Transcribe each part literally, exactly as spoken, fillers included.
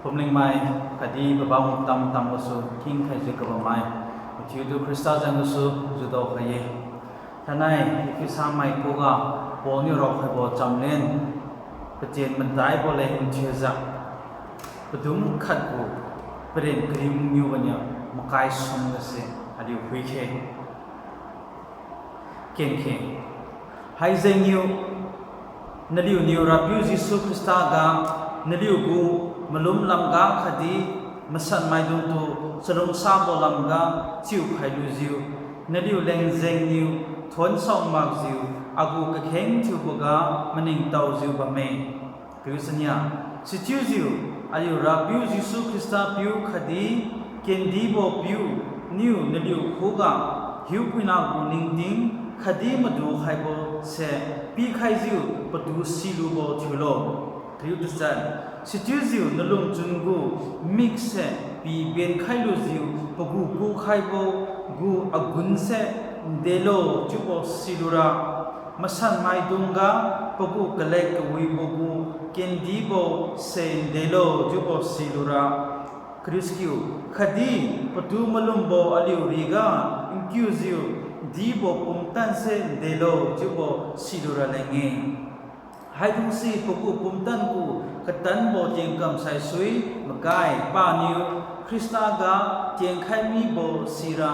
Phumlingmai khatdi pabam tamtam gasu khingkhaijiu kabammai mathiutu Khrista jeng gasu judao khai-e. Thainai Ephesamai khuga Paul niu raokhaibo chamlen patien madaibo leng thiujiu padum khatgu paren kariu mangiu ganiu makai sum gase aliu phuikhe, kenkhe. Haijengniu naliuniu Rapiu Jesu Khrista ga naliugu malum lamga khatdi masanmaidungtu chalungsabo lamga chiukhai lujiu, naliu leng jengniu thuonsao makjiu agu kakheng thiuboga maningtaojiu bamme. Kariu chania, sichiujiu aliu Rapiu Jesu Khrista piu khatdi kendibo piu niu naliu khuga hiupuina gu ningting khatdi madu khaibose pikhaijiu patu silubo thiulo. Kariu tachat, sichiujiu nalungchun gu mikse pibenkhai lujiu pagu kukhaibo gu agunse ndelo chiubo silura, masanmaidungga pagu kalek kawibo gu kendibose ndelo chiubo silura. Kariu chakiu, khatdi patu malumbo aliu riga nkiujiu dibo pumtanse ndelo chiubo silura leng-e. Haidungse pagu pumtan gu katanbo tienkam saisui makai paniu Khrista ga tienkhai mibo sira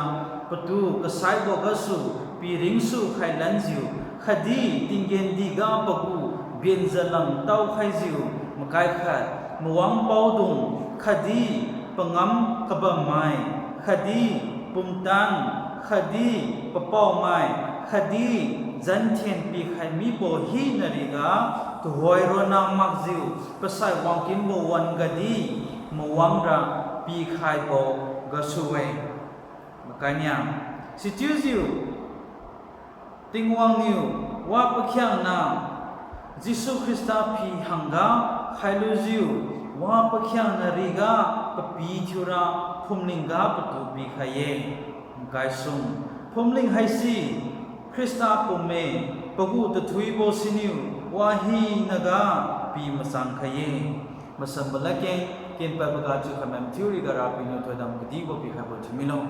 patu kasaibo gasu piringsu khai lanjiu khatdi tinggen diga pagu benjatlam taokhaijiu makai khat mawangpaodung khatdi pangam kabammai khatdi pumtan khatdi papaomai khatdi janthen pikhai mibo hina riga tuhoi ronna makjiu pasai wangkinbo wan-gadi mawangra pikhaibo gasu-e. Makai nia, sichiujiu Tingwang niu wa pakhiangna Jesu Khrista phi hangga khailujiu wa pakhiangna riga papi thiura phumlingga patu pikhai-e. Makai sum, phumling haise Khrista pumme, pagu tathuibo siniu wahinaga pi machang khai-e. Masanbo ladkeng kenpadboga chiukhai mathiu riga Rapiu niu thoidam kadibo pikhaibo thiumilo.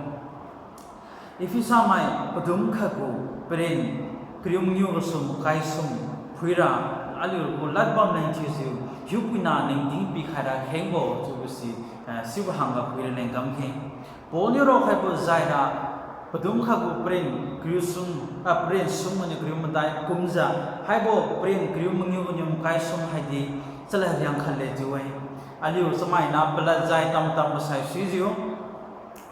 Ephesamai padum khatgu paren kariu mangiu gasu makai sum phuira aliu gu ladbam leng thiujiu hiupuina ningting pikhaira khengbo chiubo si, ah, sibo hangga phuira leng kamkhe. Paul niu raokhaibo jaira padum khatgu paren kariu sum, ah, paren sum ganiu kariu madai kumjiu, haibo paren kariu mangiu ganiu makai sum haidi chalad riang khatle chiu-e. Aliu chamaina palad jai tamtam masai suijiu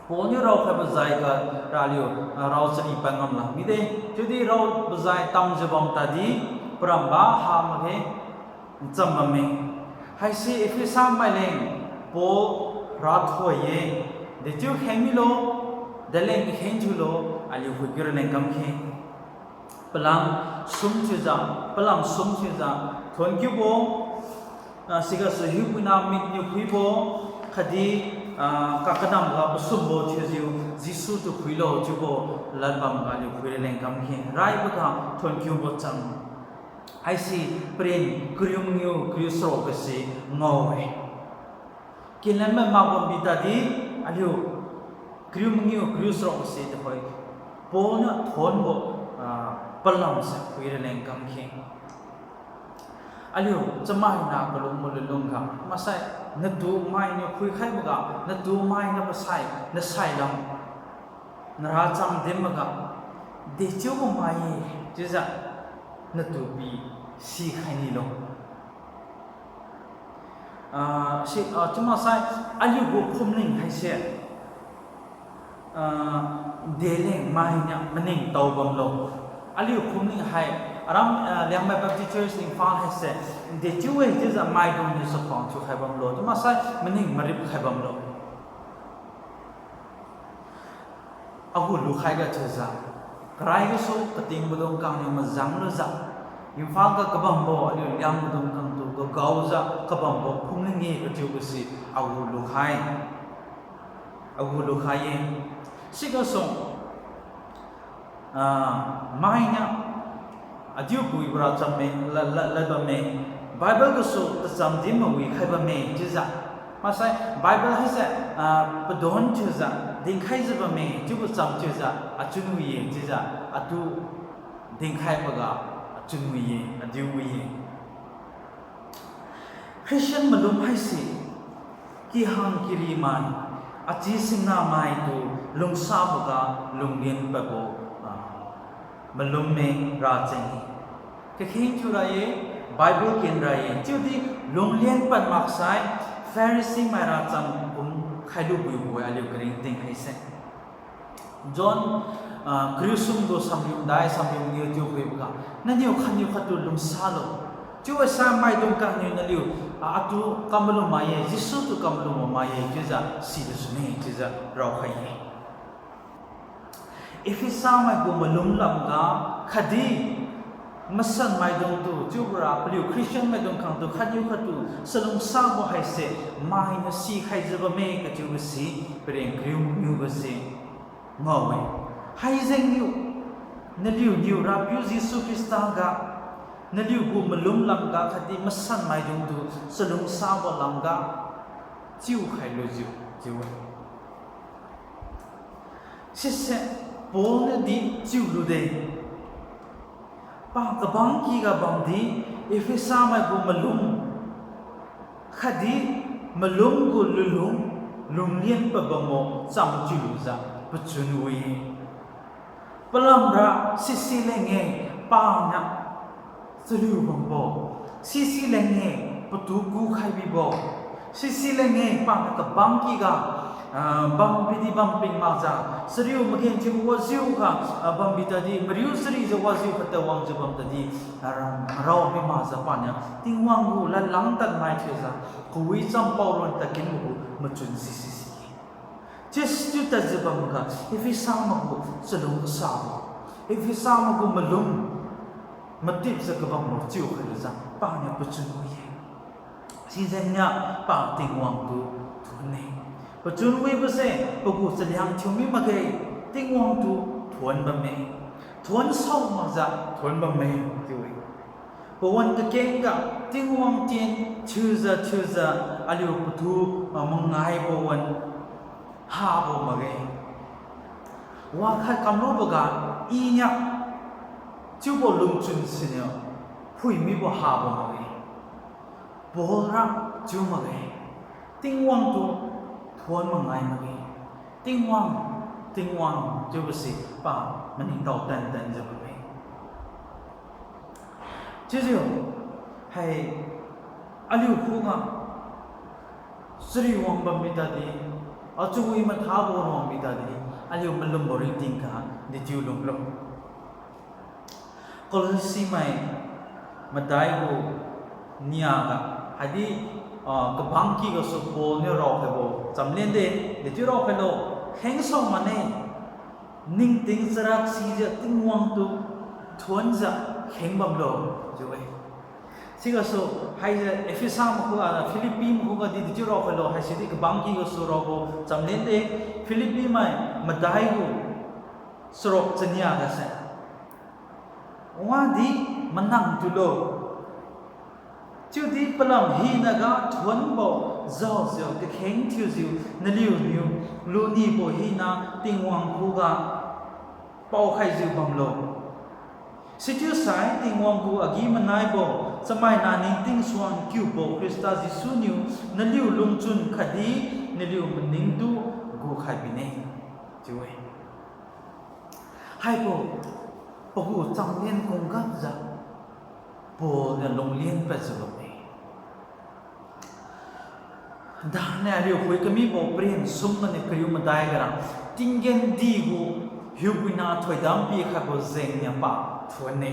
Paul niu raokhaibo jaiga raliu, ah, rao chari pad ngamla mide. Chiudi raobo jai tamjiu bam tadi paramba ha makge ncham bamme. Haise Ephesamai leng Paul rathoi-e, dechiu kheng milo, deleng kakheng thiulo, aliu phuikiu raleng kamkhe. Palam sum thiujiu, palam sum thiujiu thuonkiubo, ah, sigasu hiupuina mikniu phuibo, khatdi, ah, kakanamga pasumbo thiujiu Jesu tu phuilo chiubo ladbamga aliu phui raleng kamkhe. Raiboga thuonkiubo cham haise paren kariu mangiu kariu charuk gase ngao-e. Kinlan mai makbam bitadi aliu kariu mangiu kariu charuk gase tuhoi Paul niu thuonbo, ah, palamse phui raleng kamkhe. Aliu chamaina kalung malulungga maksai natu mainiu phuikhaiboga natu mainiu pasai nasai lam nara cham dinboga dechiubo mai-e chiujiu natu pi sikhai nilo. Ah, si, ah, chiumaksai aliugu phumling haise, ah, deleng mainiu maningtao bamlo. Aliu phumling hai aram, ah, Liangmai Baptist Church Imphal haise dechiu-e chiujiu maidungniu chakhuang thiukhai bamlo. Chiumaksai maning maripkhai bamlo. Agu lukhaiga chiujiu, karai gasu katingbo dungkang niu majang lujiu, Imphal ga kabambo aliu Liangmai dungkang tu gagaojiu kabambo phumling-e kachiubo si agu lukhai, agu lukhai-e. Sigasu, ah, mainiu adiu puibora chamme, la, la, lad bamme, Bible gasu tacham din mawi khai bamme chiujiu Maksai Bible haise, ah, padon thiujiu dinkhaijiu bamme, chiubo cham thiujiu achun wi-e chiujiu atu dinkhaiboga achun wi-e, adiu wi-e. Christian malum haise kihang kirimai, achi singnamaitu lungsaboga lunglian padbo, ah, malumme racheng-e. Kakheng thiura-e, Bible kenra-e, chiudi lunglian pad maksai Pharisee mai racham kum khailu buibo-e aliu karingting haise. John, ah, kariu sumtu samriu madai, samriu maniu chiu phuiboga, naniu khatniu khattu lungsalo. Chiubo sai maidung kangniu naliu, ah, atu kamalum mai-e, Jesu tu kamalum mai-e chiujiu silu sune chiujiu raokhai-e. Ephesa maigu malum lamga khatdi masan maidungtu, chiubora paliu Christian maidung khangtu khatniu khattu chalungsabo haise mainiu sikhaijiu bamme kachiubo si, pareng kariu maniu gase ngao-e. Haijengniu naliuniu Rapiu Jesu Khrista ga, naliugu malum lamga khatdi masan maidungtu chalungsabo lamga chiukhai lujiu chiu-e. Sise Paul niudi chiulude. Pa kabang kyga bamdi Ephesa maigu malum khatdi malum gu lunlung lunglian pabambo cham chiulujiu pachun wi-e. Palamra sisi leng-e, paniu chariu bambo, sisi leng-e, patu kukhai bibo, sisi leng-e, paniu kabang kyga, ah, bam pidi bam ping makjiu, chariu magenthiu wajiuga, ah, bambi tadi, mariu charijiu wajiu kata wangjiu bam tadi, ah, rao mi makjiu paniu Tingwang gu ladlang tadmai thiujiu, kawi champao ron tadkinbo gu machun sisi si-e. Chiusi chiu tadjiu bamga, Ephesa maigu chalung kasabo, Ephesa maigu malum matipjiu kabambo chiukhai lujiu paniu pachun wi-e. Sijengniu pa Tingwang tu thuon-e. Pachun wibose pagu chaliang thiumi makge, Tingwang tu thuon bamme. Thuon sao makjiu thuon bamme chiu-e. Pawan kakengga Tingwang tien thiujiu thiujiu aliu patu, ah, mangaibo wan habo makge. Wakhat kamluboga iniu chiubo lungchun siniu phuimibo habo makge. Paul ra chiu makge. Tingwang tu thuon mangai makge. Tingwang, Tingwang chiubose pa maningtao tan tanjiu bamme. Chiujiu, hai aliu khuga chariu wang bammi tadi, achiu wi mathabo wang bammi tadi, aliu malumbo ringting ga dechiu lunglo. Kolose mai madai gu niaga, haidi, ah, kabang ky gasu Paul niu raokhaibo chamlende, dechiu raokhailo, kheng sao mane, ningting charak sijiu Tingwang tu thuonjiu kheng bamlo chiu-e. Sigasu, haise Ephesa mai khuga, Philippi mai khuga di dechiu raokhailo, haisi di kabang ky gasu raobo chamlende, Philippi mai madai gu charuk chania gase. Wadi manang tulo. Chiudi palam hinaga thuonbo jaojiu kakheng thiujiu naliuniu lunibo hina Tingwang khuga paokhaijiu bamlo. Sichiusai Tingwang gu agi-manaibo, chamaina ningting suan kiubo Khrista Jesu niu naliu lungchun khatdi naliu maningtu gukhai bine, chiu-e. Haibo pagu chamlin kumgapjiu Paul niu lunglin padjiu bamme. Daniu aliu phui kamibo paren sum ganiu kariu madai gara, tinggen di gu hiupuina thoidam pikhaibo jengniu pa thuonne.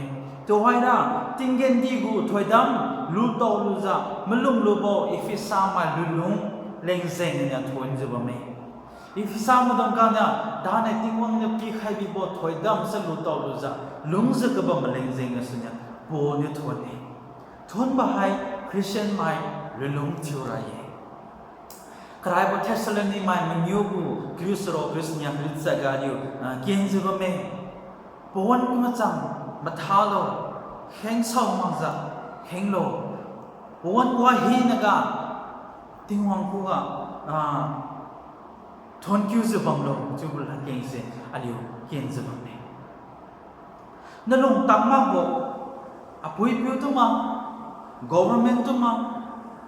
Tuhoira, tinggen di gu thoidam lutao lujiu malum lubo Ephesa mai lunlung leng jengniu thuonjiu bamme. Ephesa maidung ganiu, daniu Tingwang niu pikhai bibo thoidam se lutao lujiu, lungjiu kabam maleng jeng gasuniu, Paul niu thuonne. Thuonbo hai Christian mai lunlung thiura-e. Karaibo Thessaloni mai mangiu gu kariu charuk kariu chania kariu chaga aliu, ah, kenjiu bamme. Pawan macham mathalo, kheng sao makjiu khenglo. Pawan wahinaga Tingwang khuga, ah, thonkiujiu bamlo chiubo ladkengse aliu kenjiu bamme. Nalung tangmakbo, apui-apiu tu ma, government tu ma,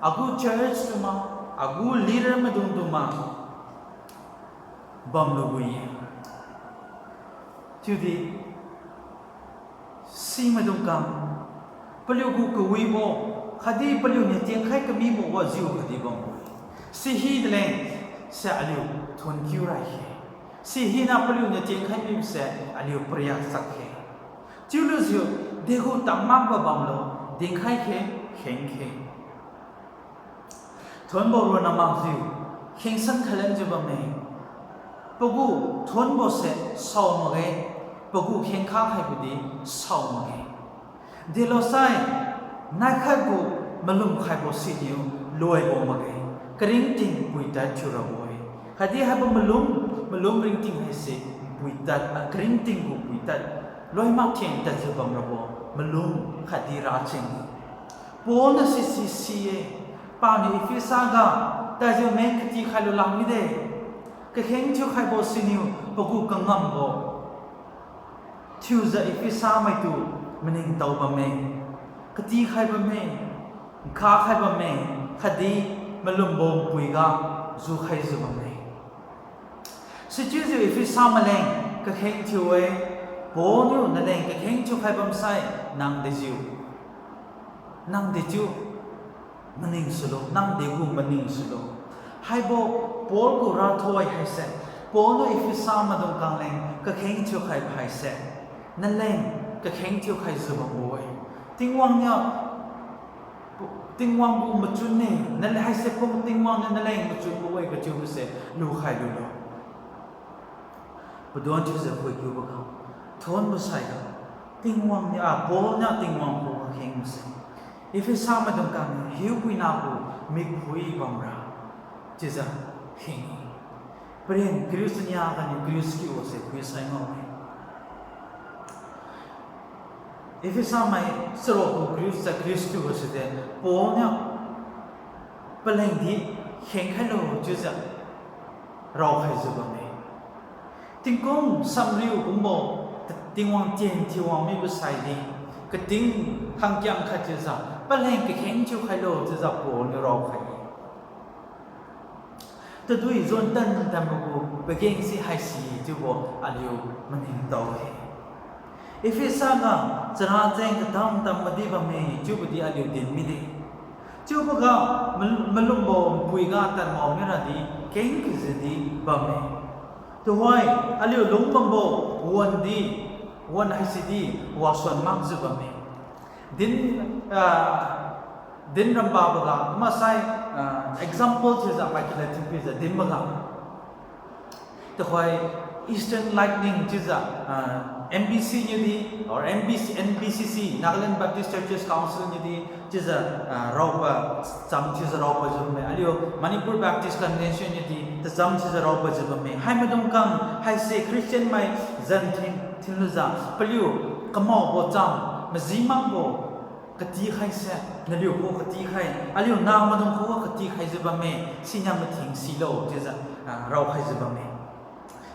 agu church tu ma, agu leader maidung tu ma, bamlu wi-e. Chiudi, simaidung khang, paliugu kawibo, khatdi paliuniu tienkhai kamibo wajiu khatdi bambo-e. Sihina leng se aliu thonkiu rai khe. Sihina paliuniu tienkhai mibose aliu pariak chak khe. Chiulujiu, degu tangmakbo bamlo, dinkhai khe, kheng khe. Thonbo ronna makjiu, khengsan khailanjiu bamme. Pagu thonbose sao makge, pagu khengkha khaibodi sao makge. Delosai, naikhat gu malum khaibo siniu loibo makge, karingting puitad thiurabo-e. Khatdi haibo malum, malum ringting haise puitad, ah, karingting gu puitad, loimak theng tadjiu bamrabo malum khatdi racheng. Paul niu sisi si-e, paniu Ephesa ga tadjiu meng katikhai lulak mide. Kakheng thiukhaibo siniu pagu kangambo thiujiu Ephesa maitu maningtao bamme, katikhai bamme, nkhakhai bamme, khatdi malumbo npuiga jukhaijiu bamme. Sichiujiu Ephesa maleng kakheng thiu-e, Paul niu naleng kakheng thiukhai bamsai nang dejiu, nang dechiu maning sulo, nang degu maning sulo. Haibo Paul gu rathoi haise, Paul niu Ephesa maidung khang leng kakheng thiukhai haise, naleng kakheng thiukhaijiu bambo-e. Tingwang niu, Tingwang gu machun-e, naleng haise pum Tingwang niu naleng machunbo-e kachiubose lukhai lulo. Padon chiujiu phuikiuboga, thonbo saiga, Tingwang niu, ah, Paul niu Tingwang khuga khengse, Ephesa maidung khang hiupuina gu mikphui bamra chiujiu kheng-e. Paren kariu chania ganiu kariu chakiu gase phuisai ngao-e. Ephesa mai charuk gu kariu cha kariu chakiu gaside, Paul niu palengdi khengkhailo chiujiu raokhaijiu bamme. Tingkum samriu kumbo Tingwang tien thiuwang mibo saidi, kating khangkiang khat chiujiu paleng kakheng thiukhailo chiujiu Paul niu raokhai-e. Tadui John tan tanbo gu pageng si haisi chiubo aliu maningtao-e. Ephesa ga chara cheng katam tam madi bamme chiubodi aliu din mide. Chiuboga mal-, malumbo npuiga tadmao miradi keng kajiudi bamme. Tuhoi aliu lungbambo wandi, wan haisidi wasuan makjiu bamme. Din, ah, din rambaboga, maksai, ah, example chiujiu paikila thinpijiu dinboga. Tuhoi Eastern Lightning chiujiu, ah, M B C niudi, or M B C, N B C C, Nagaland Baptist Churches Council niudi, chiujiu, ah, raopa, cham chiujiu raopajiu bamme. Aliu Manipur Baptist Convention niudi tacham chiujiu raopajiu bamme. Haimaidung khang haise Christian mai zan thin, thinlujiu paliu kamaobo cham, maji makbo katikhaise, naliu khuga katikhai, aliu namaidung khuga katikhaijiu bamme, siniu mathing silo chiujiu, ah, raokhaijiu bamme.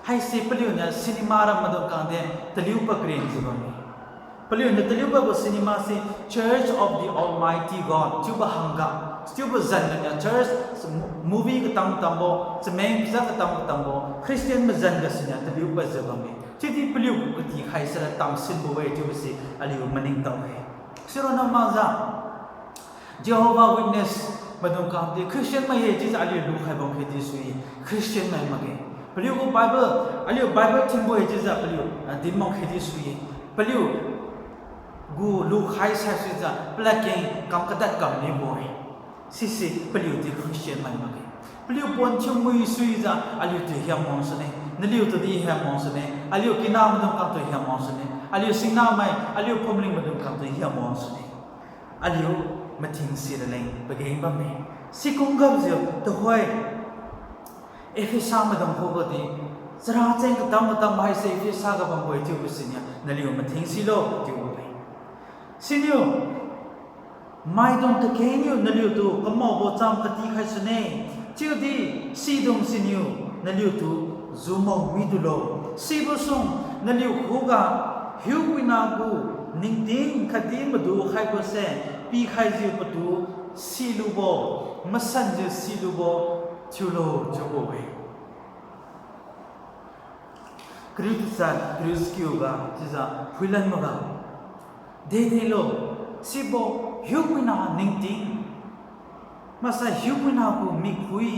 Haise paliuniu cinema ram maidung khang de taliu pakrenjiu bamme. Paliuniu taliu pabo cinema se Church of the Almighty God chiubo hangga, chiubo zan ganiu church, movie katam katambo, chameng pajat katam katambo, Christian mazan gasuniu taliu pajiu bamme. Chiudi paliu katikhai sara tamsinbo-e chiubo se aliu maningtao-e. Sironna makjiu Jehovah Witness maidung khang di Christian mai-e chiujiu aliu lukhai bam khedi sui, Christian mai makge. Paliugu Bible, aliu Bible thinbo-e chiujiu paliu, ah, din bam khedi sui-e. Paliu gu lukhai saisuijiu paladkeng kam kadad kam mibo-e. Sise paliu di Christian mai makge. Paliu pon thiumui suijiu aliutu hiamwang sune, naliutu di hiamwang sune, aliu kinamaidung khangtu hiamwang sune, aliu singnamai, aliu phumling maidung khangtu hiamwang sune. Aliu mathing siraleng pageng bamme. Sikum gapjiu tuhoi Ephesa maidung khuga di, chara cheng katam katam haise Ephesa ga bambo-e chiubo siniu naliu mathing silo chiubo-e. Siniu Maidung kakengniu naliutu kamaobo cham katikhai sune, chiudi sidung siniu naliutu jumao midulo. Sibo sung naliu khuga Hiupuina gu ningting khatdi madukhaibo se pikhaijiu patu silubo, masanjiu silubo thiulo chiubo-e. Kariu tachat, kariu chakiuga chiujiu phuilan makga, dedelo, sibo Hiupuina ningting, maksai Hiupuina gu mikphui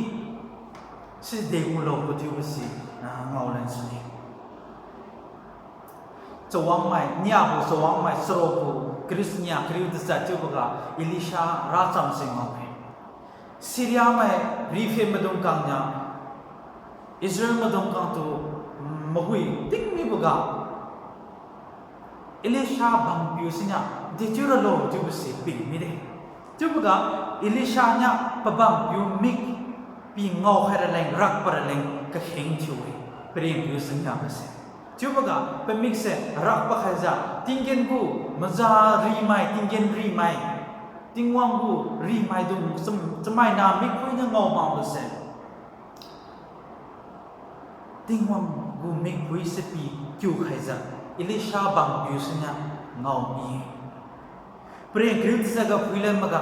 si degulo kathiubo si, ah, ngaolan sune. Chawangmai, niabo Chawangmai, charuk gu kariu nia, kariu tachat chiuboga Elisha racham si ngao-e. Syria mai riphen maidung khangniu Israel maidung khangtu mahui ting miboga, Elisha bampiu siniu, dechiu ralo chiubo si ping mide. Chiuboga Elisha niu pabampiu mik pi ngaokhai raleng, rakpa raleng kakheng thiu-e, parengpiu siniu bose. Chiuboga pamik se rakpa khaijiu, tinggen gu maza rimai, tinggen rimai, Tingwang gu rimaidung cham-, chamaina mikphui niu ngao makbo se, Tingwang gu mikphui se pi kiu khaijiu, Elisha bampiu siniu ngao mi-e. Pareng kariu tachatga phuilan makga,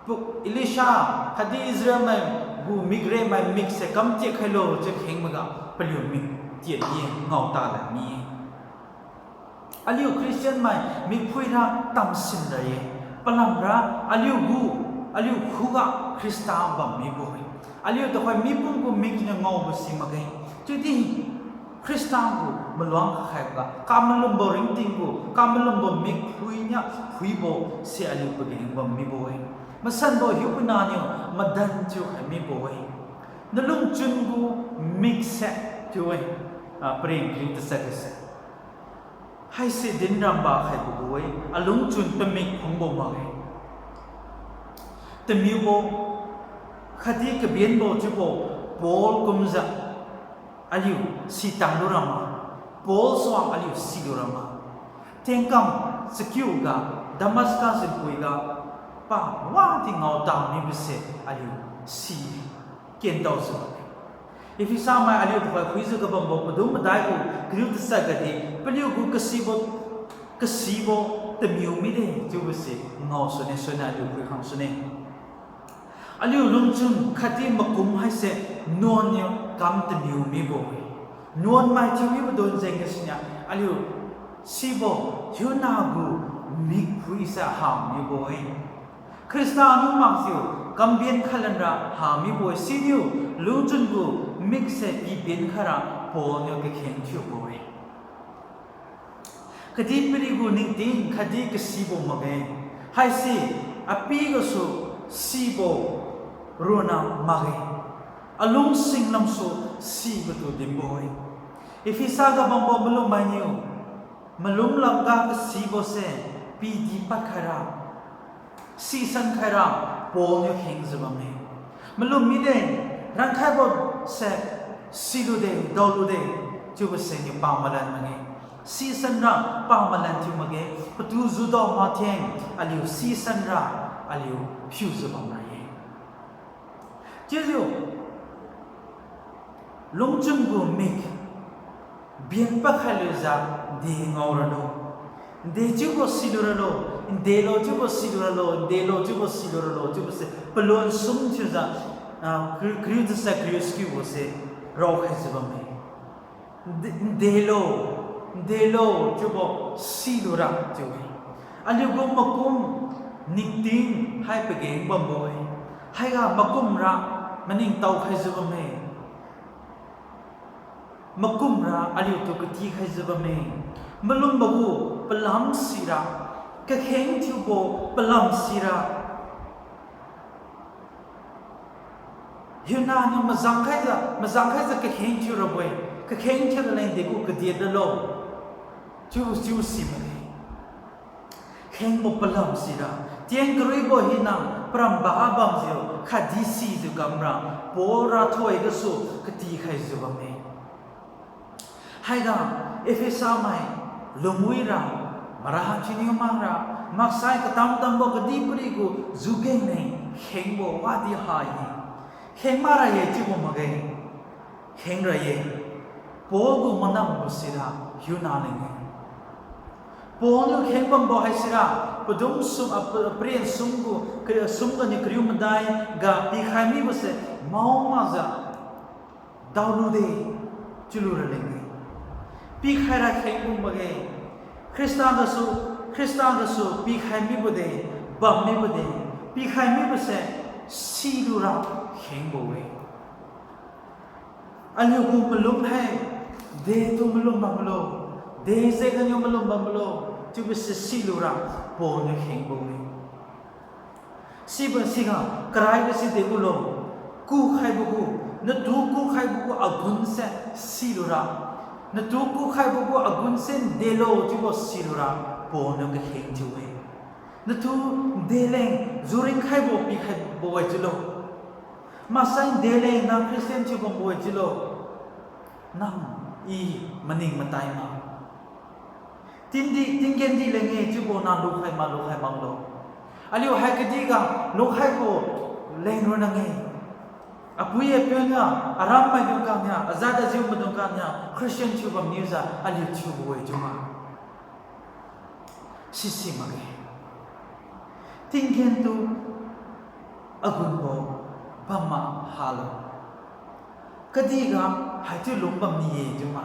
pu-, Elisha khatdi Israel mai gu mikremai mik se kam tiak khailo chiu kheng makga, paliu mik tiak ye ngao tadlan mi-e. Aliu Christian mai mikphuira tamsin ra-e, palamra aliu gu, aliu khuga Khrista bam mibo-e. Aliu tuhoi mipum gu mik niu ngaobo si makge. Chiudi Khrista gu maluang kakhaiboga, kamalumbo ringting gu, kamalumbo mikphui niu phuibo se aliu pageng bam mibo-e. Masanbo Hiupuina niu madan thiukhai mibo-e. Nalungchun gu mik se chiu-e, ah, pareng kariu tachat ga se. Haise dinramba khaibo gu-e, alungchun pamik phungbo makge. Tamiubo khatdi kabenbo chiubo Paul kumjiu aliu sitang lurama, Paul suang aliu silu rama. Tengkam chakiuga Damascus npuiga pa wadi ngao tang mibo se aliu si kendaojiu. Ephesa mai aliu tuhoi phuijiu kabambo padum madai gu kariu tachat gadi, paliu gu kasibo, kasibo tamiu mide chiubo se ngao sune, sune aliu phuikhang sune. Aliu lungchun khatdi makum haise nuan niu kam tamiu mibo-e. Nuan mai thiu mibo don jeng gasuniu aliu sibo hiuna gu mikphui se ha mibo-e. Khrista niu makjiu kam benkhai lanra ha mibo-e, siniu lungchun gu mik se pi benkhai ra Paul niu kakheng thiubo-e. Kadihpiri gu ningting khatdi kasibo makge. Haise api gasu sibo ronna makge. Alung sing lamsu sibotu dinbo-e. Ephesa ga bambo malum mainiu, malum lamga kasibo se pidipad khaira, sisan khaira Paul niu khengjiu bamme. Malum mide, rankhaibo se silude, daolude, chiubo seniu pamalan makge. Sisanra pamalan thiu makge, patu judao matheng aliu sisanra aliu phiujiu bamra-e. Chiujiu lungchun gu mik benpad khailujiu, nde ngao ralo, nde chiubo silu ralo, ndelo chiubo silu ralo, ndelo chiubo silu ralo chiubo se palun sum thiujiu, ah, kariu, kariu tachat kariu chakiubo se raokhaijiu bamme. Nde, ndelo, ndelo chiubo silura chiu-e. Aliu gu makum ningting hai pageng bambo-e. Haiga makumra maningtao khaijiu bamme. Makumra aliutu katikhaijiu bamme. Malumbo gu palam sira, kakheng thiubo palam sira, hiuna niu mazang khaijiu, mazang khaijiu kakheng thiurabo-e. Kakheng thiu raleng degu kadiat ralo chiu, chiu si makge. Khengbo palam sira, tieng karuibo hina paramba bamjiu khatdi sijiu kamra, Paul rathoi gasu katikhaijiu bamme. Haiga Ephesa mai lungwira Mara thiuniu makra, maksai katam-tambo kadihpiri gu jugeng leng khengbo wadi ha-e. Kheng mara ye chiubo makge. Kheng ra ye. Paul gu manambo sira hiuna leng-e. Paul niu kheng bambo haisira, padum sum, ah, pa-, paren sum gu, kari-, sum ganiu kariu madai ga pikhai mibo se mao makjiu daolude, chiulu raleng-e. Pikhai ra kheng gu makge. Khrista gasu, Khrista gasu pikhai mibo de, bam mibo de, pikhai mibo se silura khengbo-e. Aliugu malum hai, detu malum bamlo, dejeng ganiu malum bamlo, chiubo se silura Paul niu khengbo-e. Sibo siga karaibo si degu lo, kukhaibo gu, natu kukhaibo gu agun se silura, natu kukhaibo gu agun se delo chiubo silura Paul niu kakheng thiu-e. Natu deleng juringkhaibo pikhaibo-e chiulo. Maksai deleng nang Christian thiubambo-e chiulo. Nang i maning matai ma. Tingdi, tinggen di leng-e chiubo nang lukhai ma, lukhai maklo. Aliu hai kadihga lukhaibo leng ronna-e. Apui apiu niu, aram maidung kangnia, ajat ajiu maidung kangnia Christian thiubam niujiu aliu thiubo-e chiu ma. Sisi makge. Tinggen tu agunbo bamma halo. Kadihga haichiu lungbam ni-e chiu ma.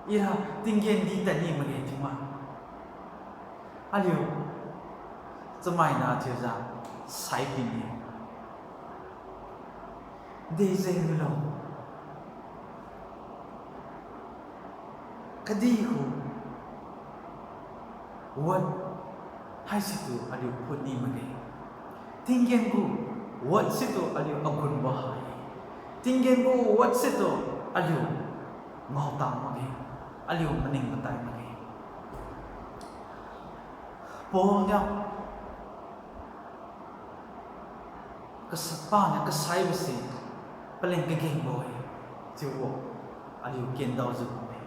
Ira tinggen di tadni makge chiu ma. Aliu chamaina chiujiu saipine. Dejeng milo. Kadih gu word haisitu aliu phutni makge. Tinggen gu word situ aliu agunbo ha-e. Tinggen gu word situ aliu ngaotang makge. Aliu maning matai makge. Paul niu kasa- paniu kasaibo se paleng kagengbo-e chiubo aliu kendaojiu bamme.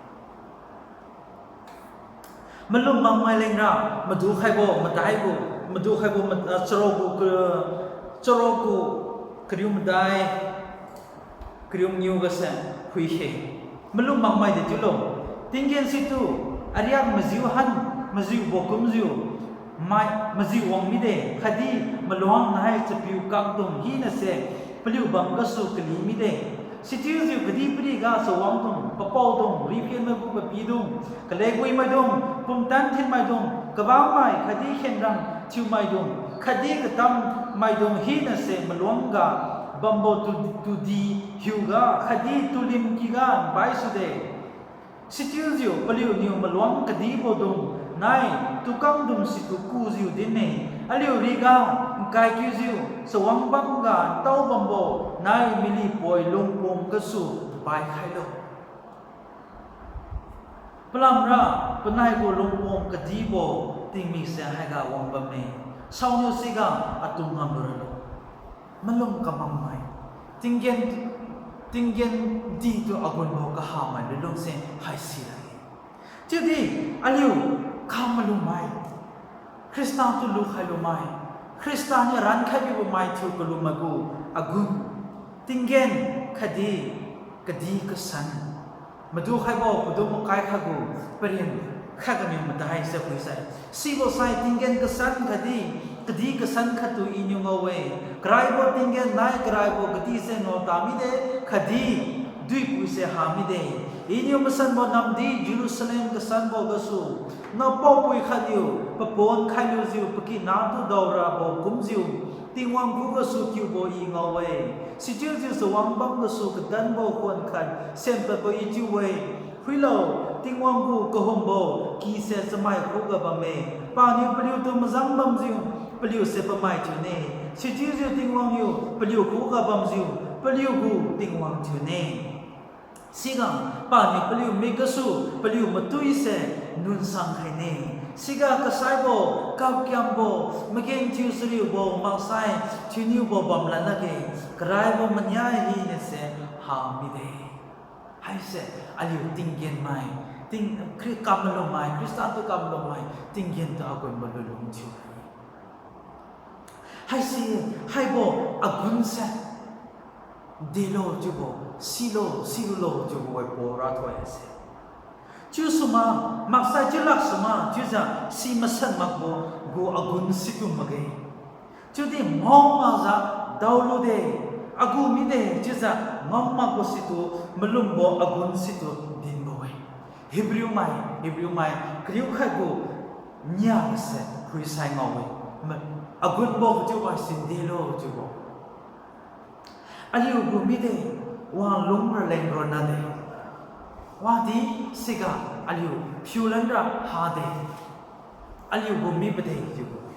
Malum makmai lengra, madu khaibo madai gu, madu khaibo mad-, ah, charuk gu ka-, charuk gu kariu madai, kariu maniu gase phuikhe. Malum makmai de chiulo. Tinggen situ ariak majiu han, majiubo kumjiu, mai, majiu wang mide, khatdi maluang nai chapiu kakdung hinase paliu bam gasu kali mide. Sichiujiu kadihpiriga chawangdung, papaodung, riphen maigu papidung, kalekbui maidung, pumtan thin maidung, kabammai khatdi khenrang thiu maidung, khatdi katam maidung hinase maluangga bambo tu, tudi hiuga khatdi tulim kyga npaisude. Sichiujiu paliuniu maluang kadibodung nai tukangdung situ kujiu din-e, aliu riga nkai kiujiu chawang bamga ntao bambo nai mily poi lungpom gasu bai khailo. Palamra panai gu lungpom kadibo tingmik se haiga wang bamme. Saoniu siga atu ngamlu ralo. Malum kamakmai. Tinggen, tinggen ditu agunbo kahamai lulungse haisi ra-e. Chiudi aliu kha malummai, Khrista tu lukhai lumai, Khrista niu rankhai bibo mai thiu kalumai gu agun, tinggen khatdi kadih kasan. Madu khaibo padum makai khatgu paren khatganiu madai se phuisai. Sibo sai tinggen kasan khatdi kadih kasan khattu Iniu ngao-e. Karaibo tinggen nai karaibo kadih se ngao ta mide, khatdi duipuise ha mide. Iniu masanbo namdi Jerusalem kasanbo gasu, napaopui khatniu papon khailujiu pakina tu daorabo kumjiu, Tingwang khugasu kiubo I ngao-e. Sichiujiu chawang bam gasu kadanbo khuan khat senpadbo I chiu-e. Khuilo, Tingwang gu kahumbo kise chamai khuga bamme. Paniu paliutu majang bamjiu, paliuse pamai thiune. Sichiujiu Tingwang niu paliu khuga bamjiu, paliugu Tingwang thiune. Siga paniu paliu mik gasu paliu matuise nunsang khaine. Siga kasaibo, kapkiambo, magenthiu chariubo, maksai thiuniubo bamlan lakge, karaibo mania hinase ha mide. Haise aliu tinggen mai, Ting, Khri-, kamalumai, Khrista tu kamalumai, tinggen tu agunbo lunlung thiu-e. Haise, haibo agunse, delo chiubo, silo, silulo chiubo-e Paul rathoi haise. Chiusuma, maksai chiulak suma, chiujiu si masan makbo gu agun situ makge. Chiudi ngao makjiu daolude, agu mide chiujiu ngao makbo situ, malumbo agun situ dinbo-e. Hebrew mai, Hebrew mai kariu khat gu nia gase phuisai ngao-e. Ma-, agunbo chiubo haise delo chiubo. Aliugu mide, wang lung raleng ronna de. Wadi siga aliu phiulanra hade. Aliugu mibode chiubo.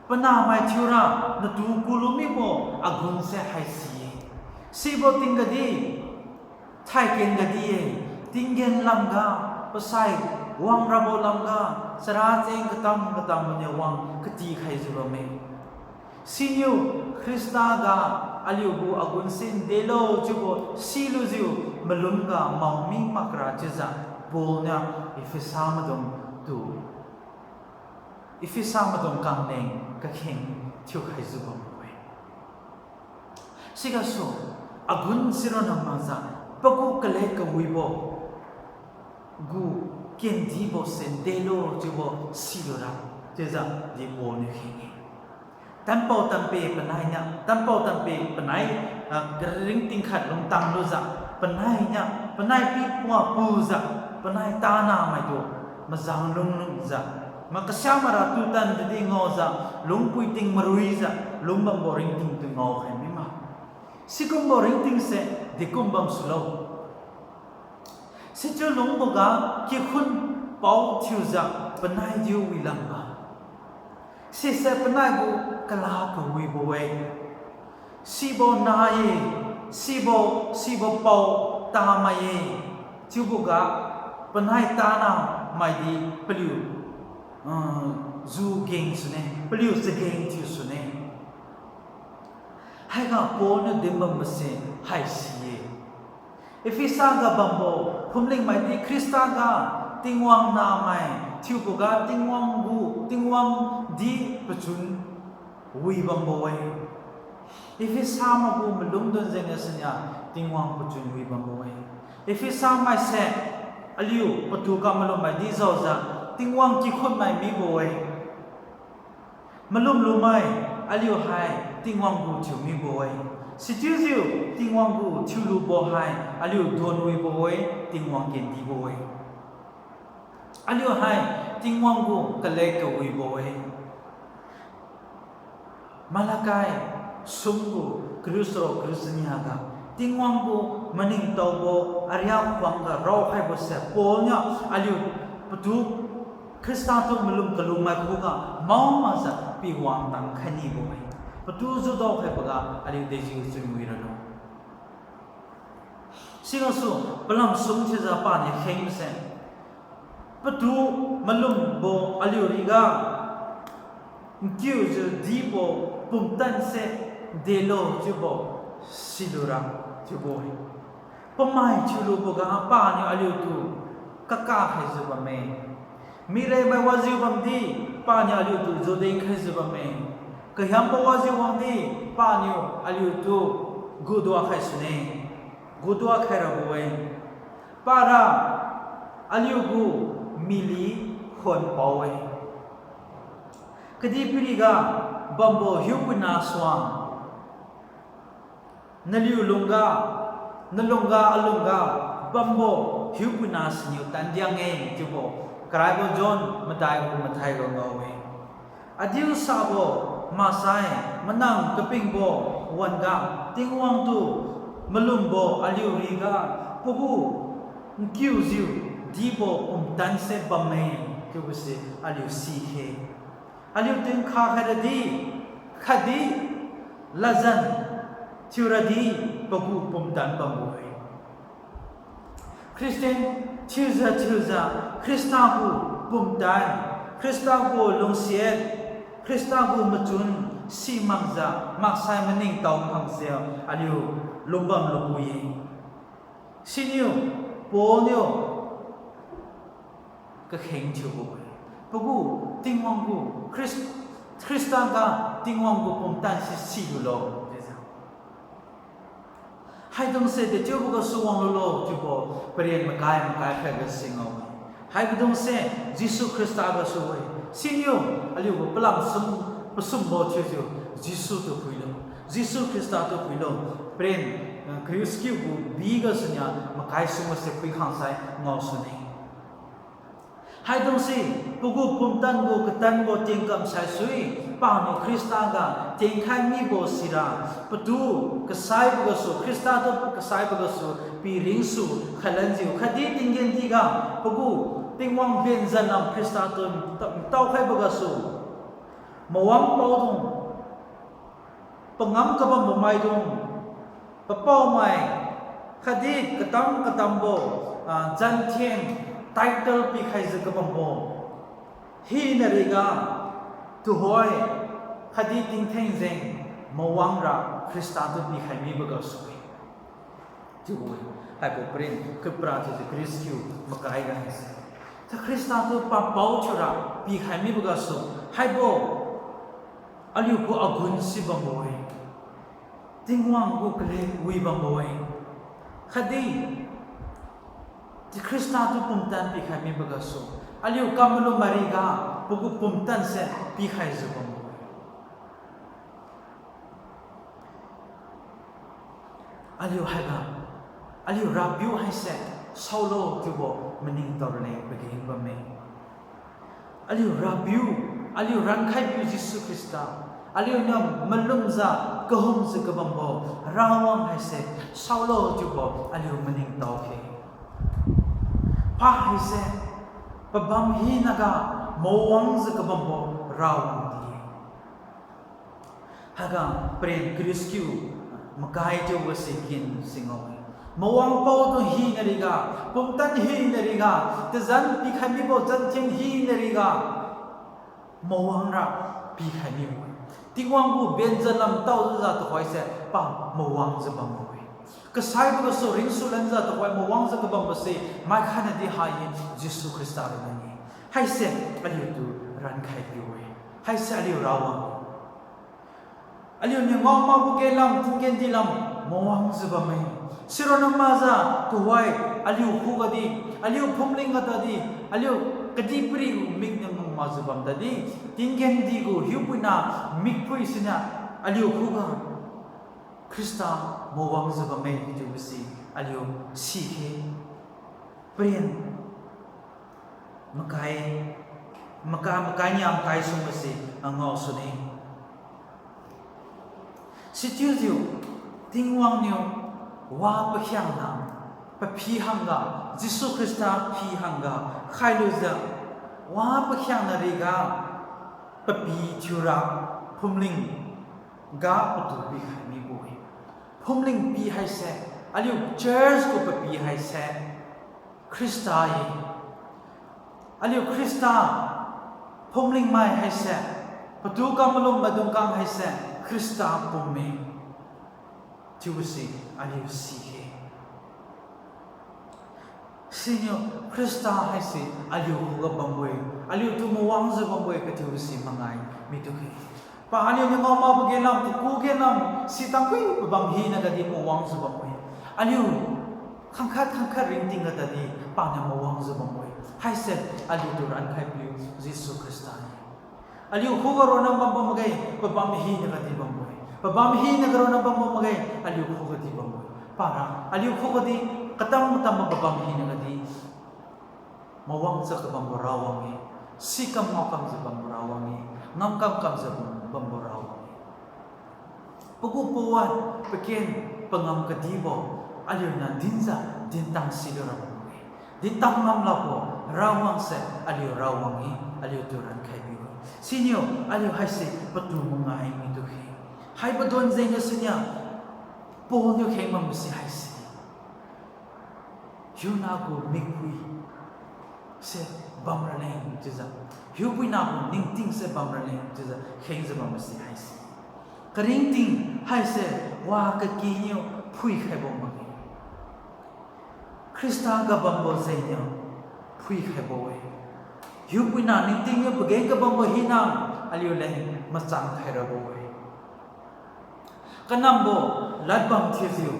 Panahmai thiura natu kulu mibo agunse haisi-e. Sibo tingga di, thaiken gadi-e, tinggen lamga, pasai wangrabo lamga, chara cheng katam katam maniu wang katikhaijiu bamme. Siniu Khrista ga aliugu agunse delo chiubo silujiu malumga maomi makra chiujiu Paul niu Ephesa maidung tu, Ephesa maidung kangleng kakheng thiukhaijiu bambo-e. Sigasu, agun sironna makjiu, pagu kale kawibo gu kendibose delo chiubo silura, chiujiu di Paul niu kheng-e. Tanpao tanpe panai niu, tanpao tanpe panai, ah, karingting khat lungtang lujiu, panai niu, panai pi pua pujiu, panai tanamaitu mazang lunglungjiu, makasiamaira tutan tadi ngaojiu, lungpui ting maruijiu lungbambo ringting tu ngaokhai mima. Sikumbo ringtingse dekum bam sulo. Sichiu lungboga kikhun pao thiujiu panai diu wilamga, sise panai gu kala kawibo-e. Sibo na-e, sibo, sibo pao tamai-e, chiuboga panai tanamaidi paliu, uh, ju geng sune, paliu chageng thiu sune. Haiga Paul niu dinbambose haisi-e. Ephesa ga bambo phumlingmaidi Khrista ga Tingwang namai thiuboga Tingwang gu, Tingwang di pachun wi bambo-e. Ephesa maigu malum dun jengga sinia Tingwang pachun wi bambo-e. Ephesa maise aliu patu kamalummaidi jaojiu Tingwang kikhunmai mibo-e. Malum lumai, aliu hai Tingwang gu thiu mibo-e. Sichiujiu Tingwang gu thiulubo hai aliu donwibo-e, Tingwang kendibo-e. Aliu hai Tingwang gu kale kawibo-e. Malakai sum gu kariu saro kariu chania ga, Tingwang gu maningtaobo ariak khuangga raokhaibose Paul niu aliu patu Khrista tu malum kalumai khuga mao makjiu piwang tangkhai nibo-e. Patu judao khaiboga aliu dejiu chunwi ralo. Sigasu palam sum thiujiu paniu khengse, patu malumbo aliu riga nkiujiu dibo pumtanse delo chiubo silura chiubo-e. Pamai thiuluboga paniu aliutu kaka khaijiu bamme. Miremai wajiu bamdi paniu aliutu judeng khaijiu bamme. Kahiambo wajiu wangdi paniu aliutu gudua khai sune. Gudua khai rabo-e. Para aliugu mily khonpao-e. Kadihpiriga bambo hiupuina suang naliu lungga, nalungga alungga bambo hiupuina siniu tandiang-e chiubo Karaibo John madai gu mathai gu ngao-e. Adiu sabo maksai manang kapingbo wan-ga Tingwang tu malumbo aliu riga pagu nkiujiu dibo pumtanse bamme chiubose aliu sikhe. Aliu tingkha khairadi, khatdi ladjan thiuradi pagu pumtan bambo-e. Christian thiujiu thiujiu Khrista gu pumtan, Khrista gu lungsiat, Khrista gu machun simakjiu maksai maningtao khangse aliu lungbam lubo-e. Siniu Paul niu kakheng thiubo-e. Pagu Tingwang gu Khris-, Khrista ga Tingwang gu pumtan si silulo chiujiu. Haidungse dechiubo gasu wanglulo chiubo paren makai makai khaiga singao-e. Haibodungse Jesu Khrista gasu-e. Siniu aliugu palam sum, pasumbo thiujiu Jesu tu phuilo. Jesu Khrista tu phuilo. Paren, eh, kariu sikiu gu bi gasuniu makai sum gase phuikhang sai ngaosune. Haidungse, pagu pumtan gu katanbo tiengkam saisui, paniu Khrista ga tiengkhai mibo sira, patu kasaibo gasu, Khrista tu kasaibo gasu, piringsu khailanjiu, khatdi tinggen diga, pagu Tingwang benjanlam Khrista tu ta-, taokhaibo gasu, mawang paodung, pangam kabambo maidung, papaomai, khatdi katam katambo, ah, zanthen, title pikhaijiu kabambo, hina riga, tuhoi, khatdi tingtheng jeng, mawangra Khrista tu pikhai mibo gasu-e. Chiu-e, haibo paren, kapra chiujiu kariu sikiu makai ga haise. Sa Khrista tu papao thiura pikhai mibo gasu, haibo, aliu gu agun si bambo-e. Tingwang gu kalen wi bambo-e. Khatdi, Khrista tu pumtan pikhai mibo gasu, aliu kamalum mariga, pagu pumtanse pikhaijiu bambo-e. Aliu haiga, aliu Rapiu haise saolo chiubo maningtao raleng pageng bamme. Aliu Rapiu, aliu rankhaipiu Jesu Khrista, aliuniu malumjiu kahumjiu kabambo Rawang haise saolo chiubo aliu maningtao khe. Pa haise pabam hinaga mawangjiu kabambo Rawang di-e. Haiga paren kariu sikiu makai chiubo si kin singao-e. Mawang paodung hina riga, pumtan hina riga, tazan pikhai mibo zanthen hina riga, mawangra pikhai mibo-e. Tingwang gu benjanlam taojiu tuhoise pa mawangjiu bambo-e. Kasaibo gasu ringsulanjiu tuhoi mawangjiu kabambose, maikhatnadi hai-e Jesu Khrista raleng-e. Haise aliutu rankhaipiu-e. Haise aliu Rawang-e. Aliuniu ngao makbo ge lam, tinggen di lam, mawangjiu bamme. Sironna makjiu tuhoi, aliu khugadi, aliu phumling ga tadi, aliu kadihpiri mikniu ngao makjiu bam tadi, tinggen di gu hiupuina mikpui siniu aliu khuga Khrista mawangjiu bamme chiubo si aliu sikhe. Paren makai, maka, makai niam kai sumbo si ngao sune. Sichiujiu Tingwang niu wa pakhiangna, paphi hangga, Jesu Khrista phi hangga khailujiu, wa pakhiangna riga, papi thiura phumling ga patu pikhai mibo-e. Phumling pi haise, aliu church gu papi haise Khrista-e. Aliu Khrista phumlingmai haise, patu kamalum maidungkang haise Khrista pumme chiubo si aliu sikhe. Siniu Khrista haise aliu khuga bambo-e, aliutu mawangjiu bambo-e kathiubo si mangai mitukhe. Pa aliuniu ngao makbo ge lam, paku ge lam, sitang pui pabam hina gadi mawangjiu bambo-e. Aliu khangkhat khangkhat ringting ga tadi paniu mawangjiu bambo-e. Haise aliutu rankhaipiu Jesu Khrista-e. Aliu khuga ronna bambo makge, pabam hina gadi bambo-e. Pabam hina ga ronna bambo makge, aliu khugadi bambo-e. Para aliu khugadi katam katam pabam hina gadi mawangjiu kabambo Rawang-e, sikam ngaokamjiu bambo Rawang-e, ngamkam kamjiu bam, bambo Rawang-e. Pagu pawan, paken, pangam kadibo, aliuniu dinjiu dintang silu rabo-e. Dintang ngam lakbo Rawangse aliu Rawang-e, aliutu rankhai bi-e. Siniu aliu haise patu mangai mitukhe. Haibo don jengga siniu Paul niu kheng bambo si haise, hiuna gu mikpui se bamraleng chiujiu, hiupuina gu ningting se bamraleng chiujiu khengjiu bambo si haise. Karingting haise wa kakiniu phuikhaibo makge. Khrista ga bambo jengniu phuikhaibo-e. Hiupuina ningtingniu pageng kabambo hina aliuleng machang khairabo-e. Kanambo ladbam thiujiu,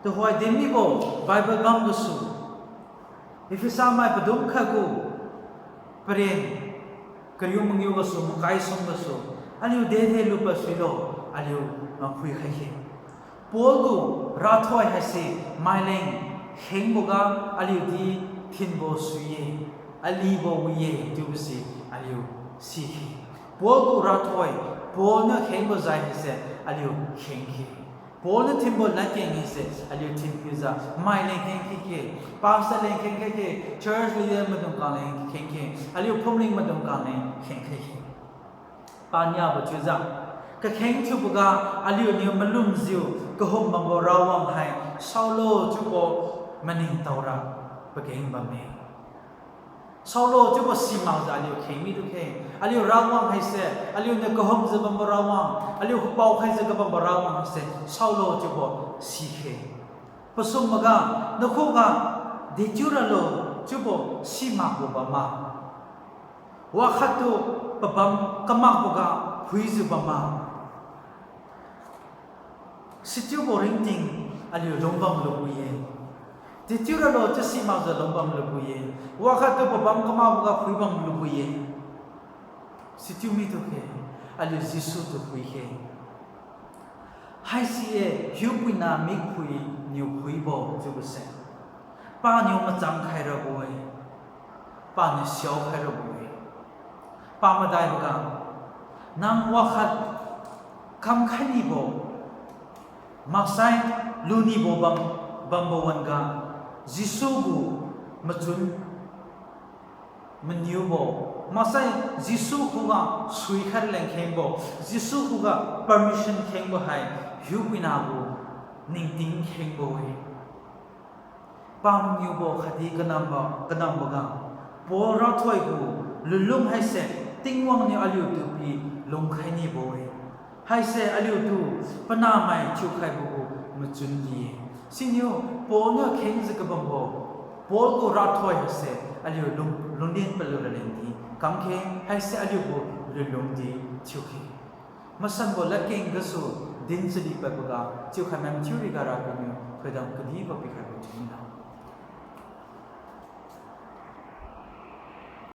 tuhoi dinmibo Bible bam gasu, Ephesamai padum khatgu paren kariu mangiu gasu, makai sum gasu, aliu dede lupad suilo, aliu maphui khai khe. Paul gu rathoi haise maileng khengboga aliudi thinbo sui-e, alibo wi-e chiubose aliu sikhe. Paul gu rathoi, Paul niu khengbo jai haise aliu kheng khe. Paul niu thinbo ladkeng haise aliu thinpiujiu maileng kheng khai khe, pastor leng kheng khai khe, church leader maidung kang leng kheng khe, aliu phumling maidung kang leng kheng khai khe. Paniabo chiujiu, kakheng thiuboga aliuniu malumjiu kahum bambo rawang hai saolo chiubo maningtaora pageng bamme. Saolo chiubo simakjiu aliu kheng midu khe. Aliu rawang haise, aliuniu kahumjiu bambo rawang, aliu pao khaijiu kabambo rawang haise saolo chiubo si khe. Pasum maga, nakhuga dechiu ralo chiubo simakbo bamma, wakhattu pabam kamakboga phuijiu bamma, sichiubo ringting aliu lungbam lubui-e. Dechiu ralo chiu simakjiu lungbam lubui-e. Wakhattu pabam kamakboga phuibam lubui-e. Sichiu mitu khe, aliu Jesu tu phui khe. Haisi-e hiupuina mikphui niu phuibo chiubose, paniu machang khai rabo-e, paniu siao khai rabo-e. Pamadaiboga, nang wakhat kamkhai nibo, maksai lunibo bam, bambo wan-ga, Jesu gu machun maniubo, maksai Jesu khuga suikhai leng khengbo, Jesu khuga permission khengbo hai hiupuina gu ningting khengbo-e. Pamaniubo khatdi kanambo, kanamboga, Paul rathoi gu lunlung haise Tingwang niu aliutu pi lungkhai nibo-e. Haise aliutu panahmai thiukhaibo gu machun di-e. Siniu Paul niu khengjiu kabambo, Paul gu rathoi haise aliu lung, lungdin palu raleng di kamkhe, haise aliu gu lunlung di thiukhe. Masanbo ladkeng gasu din chari padboga chiukhai mai mathiu riga Rapiu niu thoidam kadibo pikhaibo thiu milo.